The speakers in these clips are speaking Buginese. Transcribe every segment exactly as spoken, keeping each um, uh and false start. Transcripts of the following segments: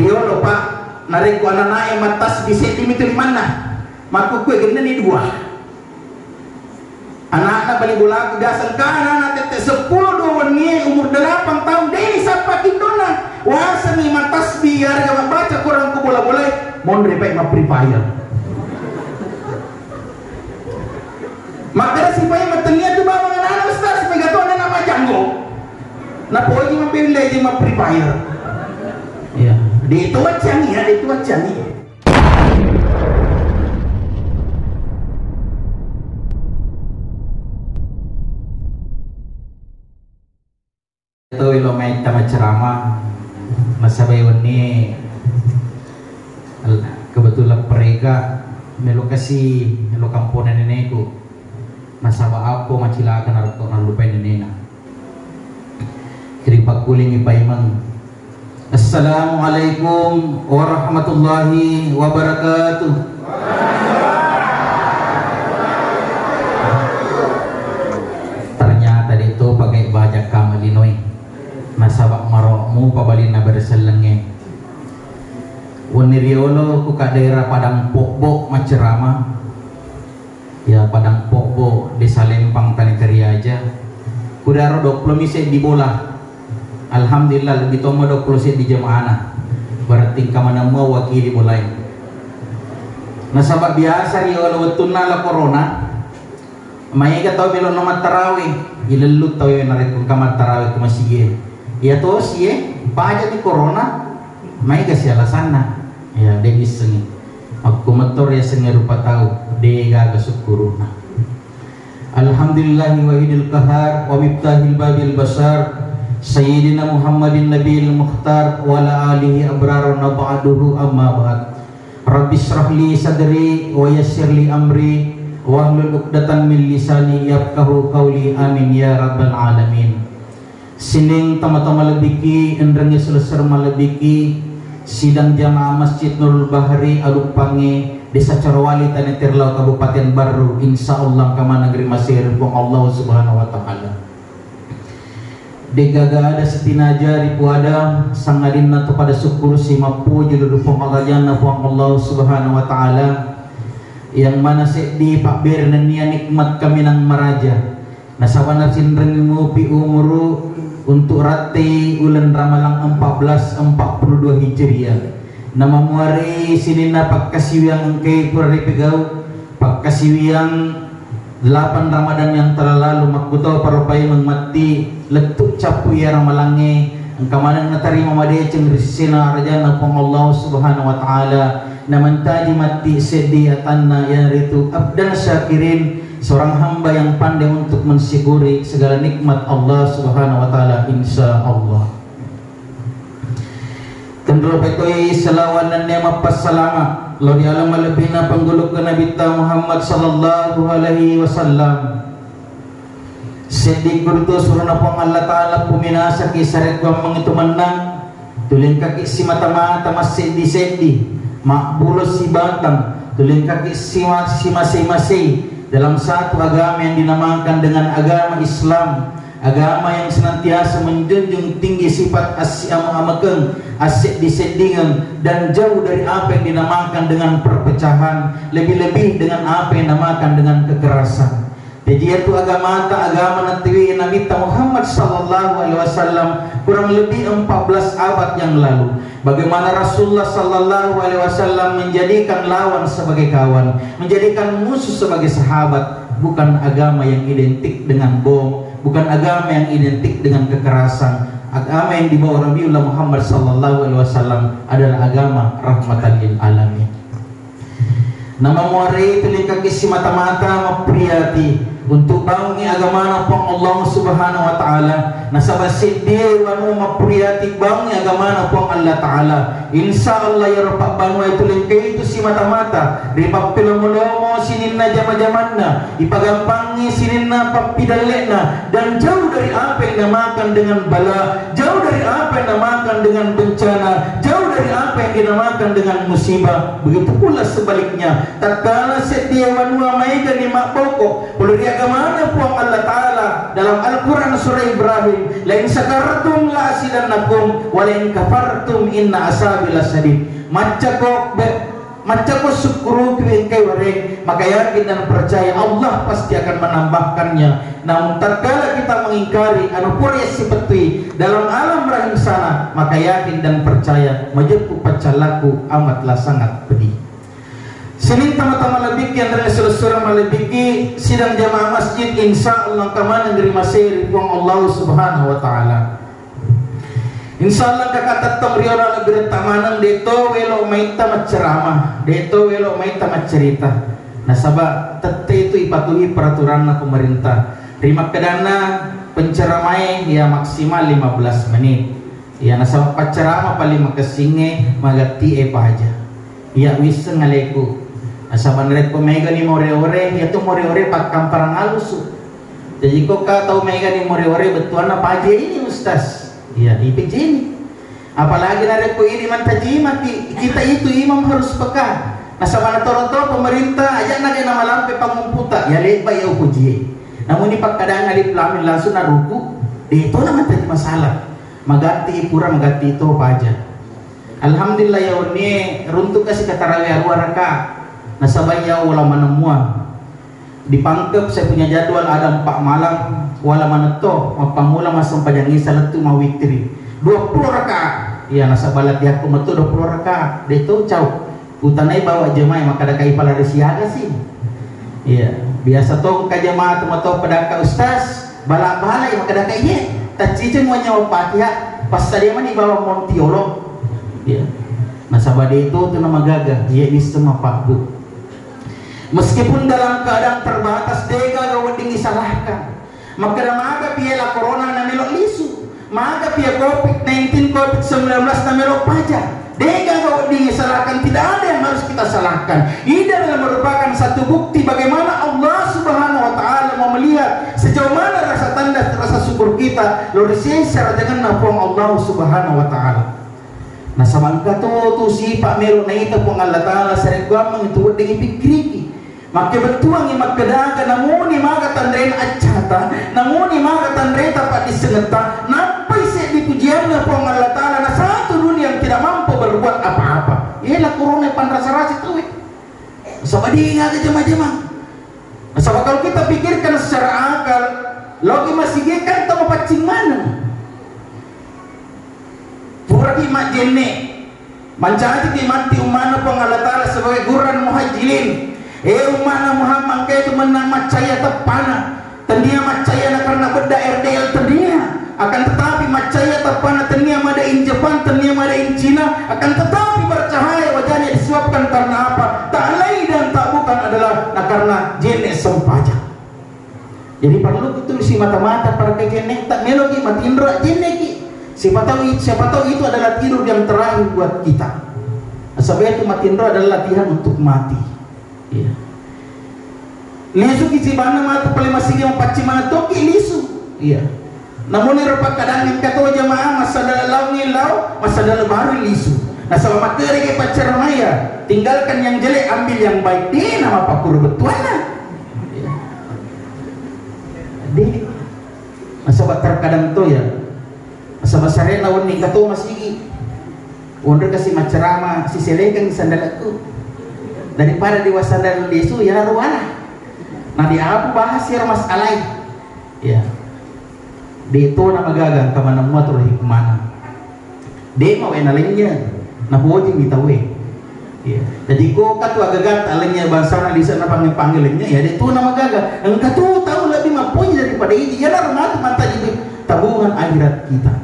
Yolo, Pak, narekko ananae mattasbih seddi mitu limanna, makkukkue genneni dua. Anakna bali bolaku biasa engka anana tette seppulo dua wennie umur delapan tahun, deni sappa kiddonna. Wasengi mattasbih yarega mabbaca Quran ku bola-bolae, monre pai ma Free Fire. Makkeda sipai mattennia tu bawang anana, Ustaz, mega to anana majanggo. Napoji Mobile Legend ma Free Fire. Iya, de' to waccangi ya, de' to waccangi. Tau elo mai tama ceramah, nasaba wenni kebetulan perega melo kasi, melo kampona neneku. Nasaba appo macilaka narekko nallupai nenena. Ripakkulingi paimeng. Assalamualaikum warahmatullahi wabarakatuh. Ternyata de' to pakai baja kama linoi. Nasaba maro mupa balinna beresellengnge. Wenni riolo ku ka daerah Padang Pobbo maccerama. Ya, Padang Pobbo, Desa Lempang, Tani Kariaja. Kudaro dua puluh mi seddi bola. Alhamdulillah, lebih tommo dua puluh seddi jamaana. Berarti engka maneng mua wakili bolae. Nasaba biasa riolo wettunna la corona, maega tau melo no mattarawe, ilellu tau narekko engka mattarawe ku masigi e. Iya tosi e, paja di corona, maega si alasanna. Ya, de' missengi. Makkumetto riasengnge rupa tau, de' gaga sukkuru'na. Alhamdulillahi wahidil qahar wa miftahil babil basar, Sayyidina Muhammadin Nabiil Mukhtar wa ala alihi abrar wa ba'duhu, amma ba'd. Rabbi shrah li sadri wa yassir li amri wahlul uqdatan min lisani yafqahu qawli. Amin ya rabbal alamin. Sining tomatoa malebbiki, enrengnge silessureng malebbiki, sidang jamaah Masjid Nurul Bahri Aluppangnge, Desa Corowali, Tani Tirlau, Kabupaten Barru, insya Allah engka maneng rimasei ri Puang Allah Subhanahu wa Ta'ala. De'gaga ada sitinaja ripuada, sangadinna to pada sukkuru si mappuji ri Puang Allah, janna Puang Allah Subhanahu wa Ta'ala, yang mana seddi pabbere nennia nikmat kaminang maraja. Nasaba nasinrengngi mupi umuru untuk rattei uleng Ramalang empat belas empat puluh dua Hijriah. Namamuarei sininna pakkasiwiang engkai pura ripegau, pakkasiwiang delapan Ramadan yang telah lalu, makkutau paro paimeng matti lettu cappu iya Ramalangnge, engka maneng natarima madeceng ri sesena arajanna Puang Allah Subhanahu wa Ta'ala, namantaji matti seddi atanna, iyanaritu abdan syakirin, seorang hamba yang pandai untuk mensyukuri segala nikmat Allah Subhanahu wa Ta'ala, insya Allah. Tenro petoi selawan nennia mappassalama lao ri alam malebbina penggulukku Nabitta Muhammad sallallahu alaihi wasallam. Seddi kurutu surona Puang Allah Ta'ala puminasaki sarekkuammengngi tu mennang, tulingkaki simata-mata masseddi-seddi, mabbulo sibatang, tulingkaki sima-, simasei-masei dalam satu agama yang dinamakan dengan agama Islam, agama yang senantiasa menjunjung tinggi sifat assiame-amekeng, asseddi-seddingeng, dan jauh dari apa yang dinamakan dengan perpecahan, lebih-lebih dengan apa yang dinamakan dengan kekerasan. Jaji, iyatu agamata, agama nattiwi Nabitta Muhammad sallallahu alaihi wasallam kurang lebih empat belas abad yang lalu. Bagaimana Rasulullah sallallahu alaihi wasallam menjadikan lawan sebagai kawan, menjadikan musuh sebagai sahabat, bukan agama yang identik dengan bom, bukan agama yang identik dengan kekerasan. Agama yang dibawa Nabiullah Muhammad sallallahu alaihi wasallam adalah agama rahmatan lil alamin. Namamuarei tulingkaki simata-mata mappriati untuk bangungi agamana Puang Allah Subhanahu wa Ta'ala. Nasaba seddie wanua mappriati bangungi agamana Puang Allah Ta'ala. Insya Allah, iyaro pabbanuae tulingkai tu simata-mata, ripappilomo-lomo sininna jama-jamanna, ipagampangi sininna pappidalle'na, dan jauh dari apa yang dinamakan dengan bala, jauh dari apa yang dinamakan dengan bencana, jauh dari apa yang dinamakan dengan musibah. Begitu pula sebaliknya, tatkala seddie wanua maegani mabboko pole ri agamana Puang Allah Ta'ala, Dalam Al-Quran surah Ibrahim, "La in syakartum la azidannakum, wa la in kafartum inna azabi lasyadid." Maccako be-, maccako sukkuruki engkai wareng, maka yakin dan percaya Allah pasti akan menambahkannya. Namun tatkala kita mengingkari anu pura sipettui dalam alam rahim sana, maka yakin dan percaya majeppu paccallaku amatlah sangat pedih. Sining tama-tama malebbiki, anre silessureng malebbiki, sidang jamaah masjid, insya Allah engka maneng rimasei ri Puang Allah Subhanahu wa Ta'ala. Insya Allah engka katettong riolo lebbi retta maneng, de'to welo maitta macceramah, de'to welo maitta maccerita. Nasaba tette itu ipatuhi peraturanna pemerintah. Rimakkedanna penceramae ya maksimal lima belas menit. Iya, nasaba paccerama paling makessingnge magatti'e paja. Iya, wisseng aleku. Nasaba narekko megani more-ore, iyatu more-ore pakkamparang alusu. Jaji ko ka tau megani more-ore bettuanna paja ini, Ustaz. Iya, ipejeni. Apalagi narekko ini mantajimaki, kita itu imam harus peka. Nasaba natoro to pemerintah, aja naga namalampe pangumputa, ya lebba ya upujie. Namun ini pakkadang alif lam mim langsung naruku, de to na mantaji masalah. Magatti pura magatti to paja. Alhamdulillah ya wennie runtuk kasi ka tarawih arua raka. Nasaba ya wala manemmua. Di Pangkep saya punya jadwal ada empat malam, wala manetto, mappammula massempajang isya lettu mawitri. Dua puluh rakaat. Iya, nasaba latihanku metu dua puluh rakaat. De to cau. Utanai bawa jemaah makkadakai pala ri siaga sih. Iya, biasa to engka jemaah tu mato pedaka ustaz, bala-bala ya makkadakai ye. Tacciceng mo nyawa Fatihah, passadia mani bawa montiolo. Iya. Nasaba de to tu namagaga, iya wisseng mapabbu. Meskipun dalam keadaan terbatas, degaga wedding disalahkan. Makkeda maga piye la corona na melo lisu, maga piye covid nineteen, covid sembilan belas na melo paja. Degaga wedding disalahkan, tidak ada yang harus kita salahkan. Ini adalah merupakan satu bukti bagaimana Allah Subhanahu wa Ta'ala mau melihat sejauh mana rasa tanda, rasa syukur kita, lo risesa rajanganna Puang Allah Subhanahu wa Ta'ala. Nasaba engka to tu sipa melo naita Puang Allah Ta'ala sarekkuammeng tu wedding ipikkiriki. Makkebettuangngi makkedaga namuni maga tanrena accata, namuni maga tanreta paddissengetta, nappai seddi pujianna Puang Allah Ta'ala na satu dunia yang tidak mampu berbuat apa-apa. Iyalah corona panrasa-rasa tauwe. Nasaba de gaga jama-jama. Nasaba kalau kita pikirkan secara akal, logi masigi kan tau mapaccing maneng. Puraki majjenne, mancajiki matti ummana Puang Allah Ta'ala sebagai gurran muhajjilin. Eh, ummana Muhammad, engka itu mennang maccaya teppana. Tennia maccaya na karena bedda R D L, tennia. Akan tetapi maccaya teppana tennia made in Jepang, tennia made in Cina. Akan tetapi bercahaya wajahnya disebabkan karena apa? Tak lain dan tak bukan adalah na karena jenne sempajang. Jadi parellu kutu simata-mata para kajenne, tak meloki matinro jenneki. Siapa tahu, siapa tahu itu adalah tidur yang terakhir buat kita. Sebab itu matinro adalah latihan untuk mati. Iya. Lisu ki cibana matu pale masigi mapaccing maneng toki lisu. Iya. Namun ero pakkadang engka to jamaah massala laungi lao, massala baru lisu. Nasaba makkedaki paccaramaya, tinggalkan yang jelek, ambil yang baik. De na mapakkuro bettuanna. Iya. De. Nasaba terkadang to ya. Nasaba sarena wenni engka to masigi. Onroi kasi maccerama, siselekeng sandalekku. Daripada diwasandal lisu, ya ruana. Nah, di apa bahas ya masalai. Ya. De to na magaga engka maneng mua tu hikmana. De mawe na lennye, na poji mi tauwe. Ya. Jadi ko katu agagatta lennye bangsana lisa na pange-pange lennye, ya de to na magaga. Engka tu tau lebih mapoji daripada ini. Ya na rumah tu mata jadi tabungan akhirat kita.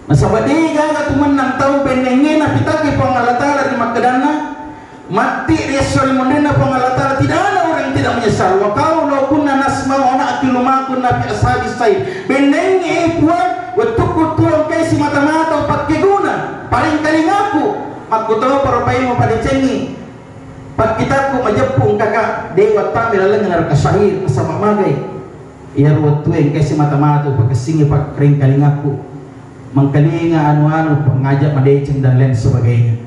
Nasaba de gaga tu mennang tau bennengnge napitaki Puang Allah Ta'ala ri makkedanna, matti ri esso ri monrinna Puang Allah Ta'ala, tidak ada orang yang tidak menyesal. Wa qalu law kunna nasma'u aw na'qilu ma kunna fi ashabis sa'ir. Bennengnge, eh, Puang, wettukku tuo engkai simata-mata pakkeguna, parengkalingaku, makkutoparo paimeng padecengi pakkitakku majeppu engkaka de wattambe laleng neraka sa'ir, nasaba magai. Iyaro wettue engkai simata-mata pakessingi pakkarengkalingakku, mengkalinga anu-anu, pengaja madeceng dan lain sebagainya.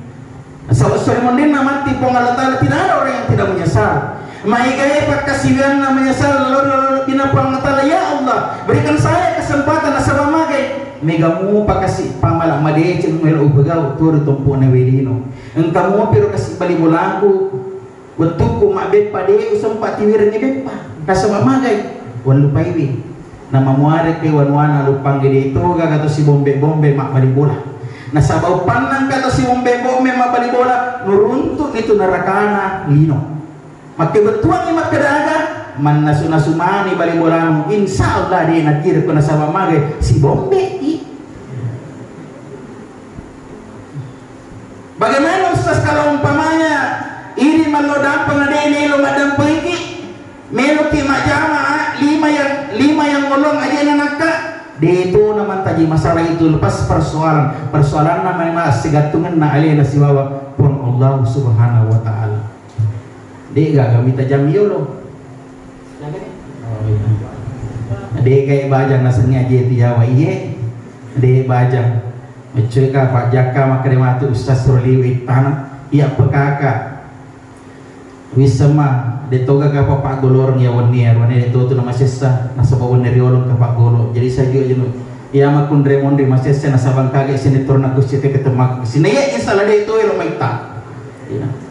Nasaba esso ri monrinna matti Puang Allah Ta'ala, tidak ada orang yang tidak menyesal. Maegae pakkasiwianna menyesal lolo-lolo dina Puang Allah Ta'ala, "Ya Allah, berikan saya kesempatan nasaba magai." Mega mupa kasi pamala madeceng melo upegau turu tompo'na welino. Engka mupiro kasi bali bolaku, wettukku mabbeppa de usempa tiwirengngi beppa. Nasaba magai, wallupaiwi. Namamuare ke wanuana luppangge de toga gato sibombe-bombe mabbali bola. Nasaba upannang gato sibombe-bombe mabbali bola, nuruntu itu nerakana lino. Makkebettuangngi makkeda aga, mannasu-nasu mani bali bolamu, insya Allah de natirko nasaba magai sibombe i. Bagaimana Ustaz kalau umpamanya ini mallo dampeng ade melo maddampengiki, meloki majama lima yang lima yang ngolong aja nakka, de to namantaji masalah itu lepas persoalan persoalanna memang segattungenna alena siwawa Puang Allah Subhanahu wa Ta'ala. De' gaga mita jam yolo. De' gaga bajang nasengnge aje tu yawa iye. De' bajang. Meccoi ka pajjakka makkeda matu ustaz suro liwe ittana. Iya pekaka. Wissema de' toga ka paggoloreng ya wenni ya, wenni de' to tu namasessa nasaba wenni riolo ka paggolo. Jadi saya juga jenuh. Iya makkunre monri masessa nasaba engkage sini turna kusti teke temmaku. Sini ya insya Allah de' to ero maita. Iya.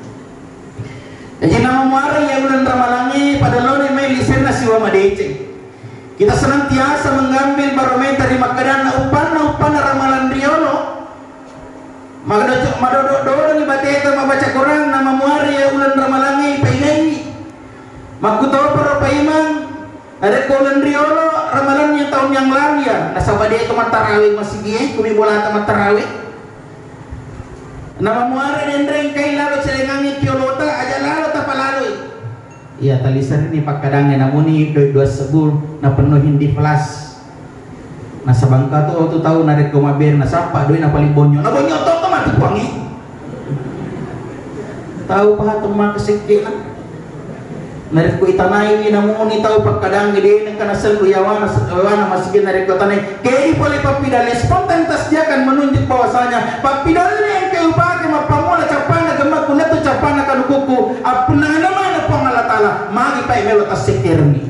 Jaji namamuareng iya uleng ramalangnge pada loni mai lisenna siwa madeceng. Kita senantiasa mengambil barometer ri makkedanna uppanna-uppanna ramalang riolo. Madodo-, madodo-dodongi bateta mabaca Quran namamuareng iya uleng ramalangnge ipaigaiwi. Makkutoparo paimeng. Narekko uleng riolo, ramalanna taung yang lalu ya, nasaba de' to mattarawe masigie, kumi bolata mattarawe. Namamuare denreng kai lalo celengangnge piolota, aja lalo tapalaloi. Iya, taliserini pakkadangnge namuni doi dua sebbu, napenuhi di flash. Nasaba engka to tu tau narekko mabbere nasappa doi napaling bonyo. Nabonyo to, to matu puangnge. Tau paha temma kesekkena. Narekko itanaiwi namuni tau pakkadangnge de' nengka nasellu yawana, yawana masigi narekko tanai. Kedi pole pappidalle spontan tasdiakan menunjuk bahwasanya pappidalle engka upake mappammula cappanna gemmakku nattu cappanna kalukukku appunnangenna maneng Puang Allah Ta'ala magi pai melo tassekkerengngi.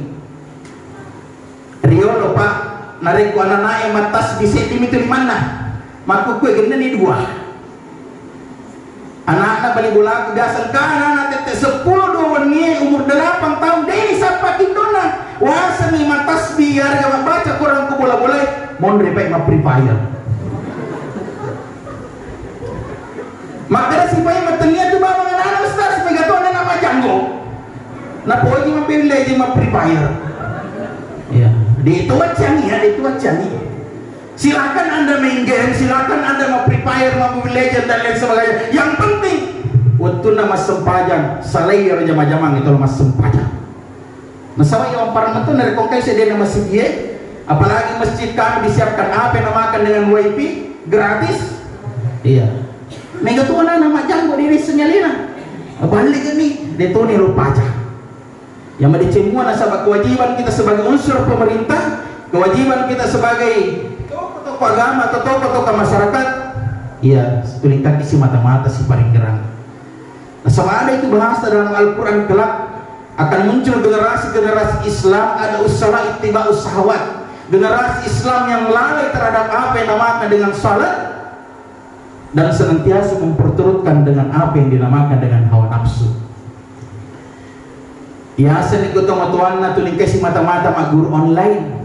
Riolo, Pak, narekko ananae mattasbi seddi mitu limanna, makkukkue genneni dua. Anakna bali bolaku biasa engka anana tette seppulo dua wennie umur delapan tahun, de' ni sappa tindonna. Wasengngi mattasbi yarega mabbaca Quran ku bola-bolai, monre pai ma Free Fire. Makkeda sipai mattennia tu bawang anana, Ustaz, mega to anana majanggo. Napoji Mobile Legend ma Free Fire. Iya, de' to waccangi ya, de' to waccangi. Silakan Anda main game, silakan Anda ma Free Fire, ma Mobile Legend dan lain sebagainya. Yang penting wettunna massempajang, salai ero jama-jamang itu massempajang. Nasaba iya wamparang metu narekko engkai sedena masigie, apalagi masjid kami disiapkan apa yang namakan dengan wifi gratis. Iya. Mega tu anana majanggo di desa nyalena. Balik ni, de' toni lo paja. Yang madeceng mua nasaba kewajiban kita sebagai unsur pemerintah, kewajiban kita sebagai tokoh-tokoh agama atau tokoh-tokoh masyarakat, iya, tulingkaki simata-mata siparinggerang. Nasaba ada itu bahasa dalam Al-Quran kelak akan muncul generasi-generasi Islam ada usaha ittiba'us syahwat. Generasi Islam yang lalai terhadap apa yang namakan dengan salat dan senantiasa memperturutkan dengan apa yang dinamakan dengan hawa nafsu. Yaseng ni ko tomatoanna tulingkasi mata-mata magguru online.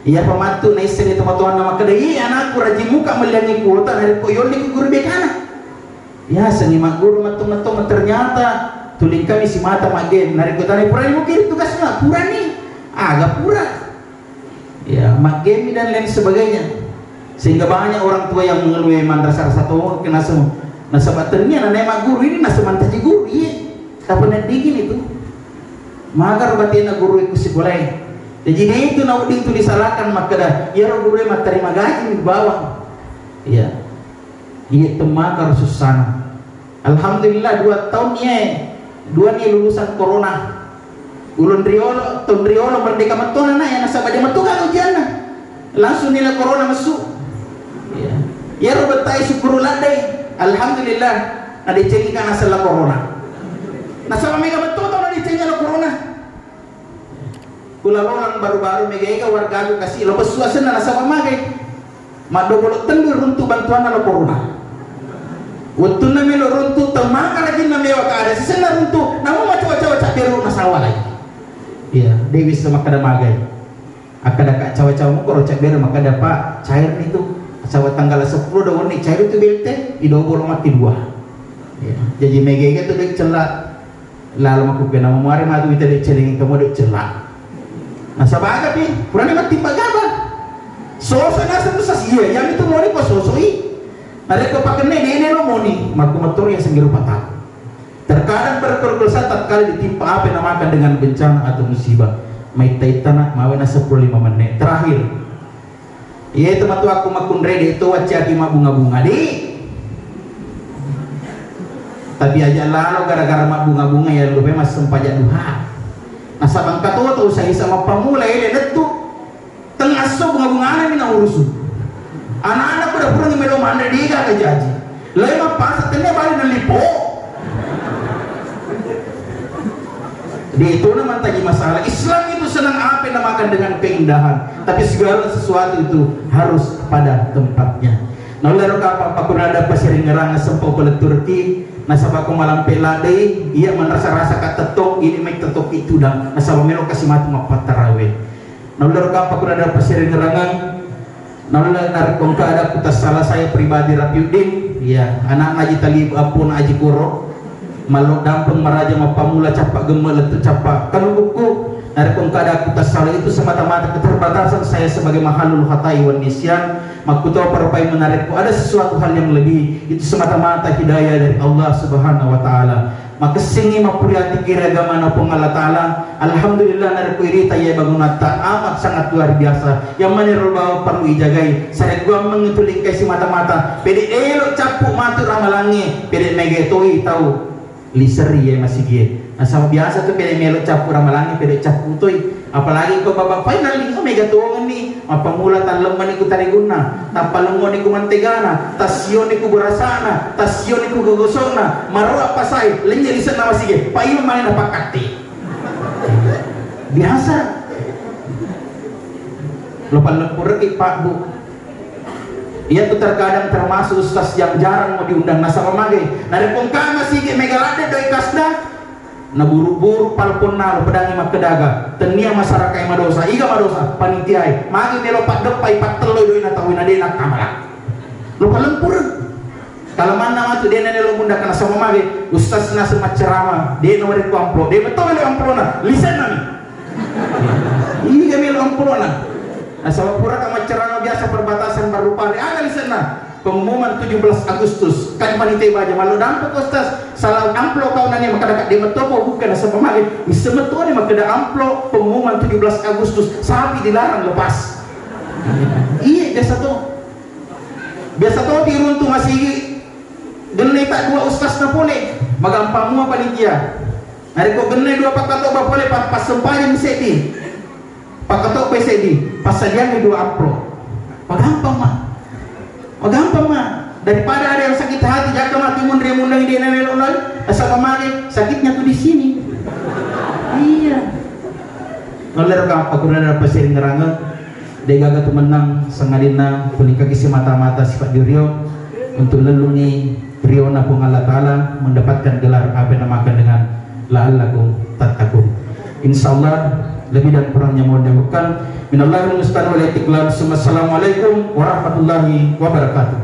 Iya pamattu naisseng ni tomatoanna makkeda, "Ih, anakku rajin muka melliangi kuota narekko yolli ku guru B K-na." Yaseng ni magguru matto-matto, ternyata tulingkami simata maggame. Narekko tani purani mukiri tugasna, purani. Aga pura. Ya, maggame dan lain sebagainya. Sehingga banyak orang tua yang mengeluh, "Eh, manrasa-rasa to, kena semua." Nasaba tennia nanae magguru ini nasa mantaji guru, iye. Tapi nanti gini tuh. Magar batena guru ikut sekolah. Jadi dia itu nauding tu disalahkan makkeda, "Iyaro guru matterima gaji bawang." Iya. Iya temmaga sussana. Alhamdulillah, dua tahun ye, dua ni lulusan corona. Ulun riolo, tahun riolo merdeka metto na ya, nasaba dia metto kan ujianna. Langsung nilai corona mesu. Ya. Ya ro betai syukur ladai. Alhamdulillah, ada cengika nasala corona. Nasaba mega metto tahun di Sehingga lo corona. Kula lolang baru-baru mega-ega wargaku kasi lo bessu asenna nasaba magai. Maddobolo tendu runtu bantuanna lo corona. Wettunna melo runtu temmaka lagi na mewa ka ada sisenna runtu namu macawa-cawa cabberu masawa lagi. Iya, dewi sama kada magai. Akkada ka cawa-cawa mukoro cabberu makada pak cair itu. Cawa tanggal sepuluh do wenni cair itu belte idobolo mati dua. Iya. Jadi mega-ega tu dek cella. Lalo makkukkuae namu muare matu wita de celengi kamu de cella. Nasaba aga pi, purana mattimba gaba. Soso naseng tu sasia, yang itu moni ko sosoi. Narekko pakenne dene lo moni, makku mattori yang sengge rupa tahu. Terkadang berkeluh kesah tatkala ditimpa apa yang namakan dengan bencana atau musibah. Maitta-ittana mawe na sepuluh lima menit. Terakhir, Iye tu matu aku makkunrai de to wacciaki mabbunga-bunga di. Tapi aja lalo gara-gara mabbunga-bunga ya lupa massempajang duha. Nasaba engka to to usaha isa mappamula ele lettu. Tengasso bunga-bungana mi na urusu. Anak-anak udah purang melo manre diga ke jaji. Lai mappasa tennia bali na lipo. Di itu na mantaji masalah. Islam itu senang apa yang namakan dengan keindahan. Tapi segala sesuatu itu harus pada tempatnya. Naullero kapang pakuna ada pasiringerang sempau peletturki nasaba ko malampe ladei iya manrasa-rasa katettong ini mai tettoki tudang nasaba melo kasi matu mappattarawe. Naullero kapang pakuna ada pasiringerang Naulle narekko engka ada ku tassala saya pribadi Rafiuddin, iya, anakna Aji Talib, appona Aji Koro, mallo dampeng maraja mappamula cappa gemme lettu cappa kalukukku. Narekko engka ada ku tassala itu semata-mata keterbatasan saya sebagai mahalul khatai wan nisyan. Makkuto parupai menarekko ada sesuatu hal yang lebih itu semata-mata hidayah dari Allah Subhanahu wa Ta'ala. Makessingngi mappuriatiki ri agamana Puang Allah Ta'ala. Alhamdulillah, narekko irita iye bangunatta amat sangat luar biasa. Yang manero bawang perlu ijagai. Sarekkuammengngi tu lingkai simata-mata. Pede elo cappu matu ramalangnge, pede mega toi tau liseri iye masigie. Nasaba biasa tu pede melo cappu ramalangnge, pede cappu toi. Apalagi ko babak final ni, oh, mega tongenni. Mappamula tallemmani ku tarigunna, tappalemmoni ku mantegana, tassioni ku burasana, tassioni ku gogosona, maroa pasai, lenye lisenna masige, paima mani napakkatti. Biasa. Lo palleppureki Pak Bu. Iya tu terkadang termasuk ustaz yang jarang mau diundang nasaba mage. Narekko engka masige mega ladde doi kasda, Naburu-buru palponna lo pedangi makkedaga, tennia masyarakat madosa, iga madosa, panitiae, magi melo paddeppai pattelloi doina tauwe na de nakkamala. Lo palempur. Kalamanna matu de na nelo munda kana sama mage, ustaz naseng maccerama, de na marekko amplop, de betul melo amplopna, lisenna mi. Iga melo amplopna. Nasaba pura ka maccerama biasa perbatasan baru pare, aga lisenna. Pengumuman tujuh belas Agustus, kan panitia baja malu dampak Ustaz, salah amplop kau nanya maka dekat dia metopo bukan sama mali, bisa metone maka ada amplop pengumuman tujuh belas Agustus, sapi dilarang lepas. Iya, biasa to. Biasa to diruntu masih genne tak dua ustaz na pole, magampang mua panitia. Narekko genne dua pakkatoba pole pa-, passempajang seddi. Pakkatoppa seddi, passadiangngi dua amplop. Magampang ma. Magampang ma. Daripada ada yang sakit hati, jaka mati munri mundangi dia nalelo nal, asal pamage, sakitnya tuh di sini. Iya. Nollero kapang kurang ada pasiringerangeng. Degaga tu mennang sangadinna tulikaki simata-mata sifat dirio untuk lelluni riona Puang Allah Ta'ala mendapatkan gelar apa yang namakan dengan la'allakum tattaqun. Insyaallah lebih dan kurangnya mohon dimaafkan. Minallahil musta'an wal i'tiqlal. Assalamualaikum warahmatullahi wabarakatuh.